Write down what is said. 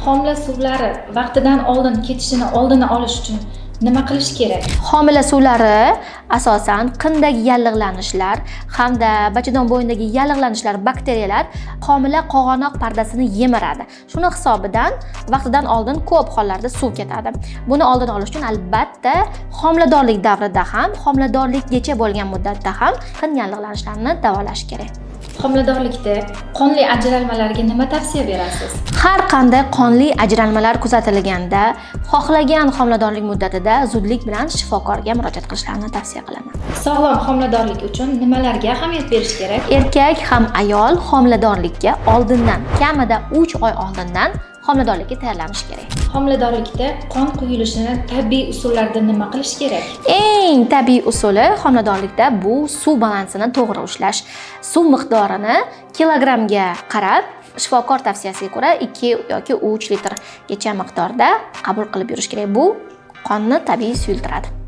Homila suvlari vaqtidan oldin ketishini oldini olish uchun nima qilish kerak? Homila suvlari asosan qindagi yallig'lanishlar hamda bachadon bo'ynidagi yallig'lanishlar, bakteriyalar homila qo'g'onoq pardasini yemiradi. Shuni hisobidan vaqtidan oldin ko'p hollarda suv ketadi. Buni oldini olish uchun albatta homiladorlik davrida ham, homiladorlikgacha bo'lgan muddatda ham qin yallig'lanishlarni davolash kerak. Homiladorlikda qonli ajralmalarga nima tavsiya berasiz? Har qanday qonli ajralmalar kuzatilganda, xohlagan homiladorlik muddatida zudlik bilan shifokorga murojaat qilishlarini tavsiya qilaman. Sog'lom homiladorlik uchun nimalarga ahamiyat berish kerak? Erkak ham ayol homiladorlikka oldindan, kamida 3 oy oldindan homiladorlikka tayyorlanish kerak. Homiladorlikda qon quyilishini tabiiy usullarda nima qilish kerak? Eng tabiiy usuli homiladorlikda bu suv balansini to'g'ri ushlash. Suv miqdorini kilogrammga qarab, shifokor tavsiyasiga ko'ra 2 yoki 3 litrgacha miqdorda qabul qilib yurish kerak. Bu qonni tabiiy suyultiradi.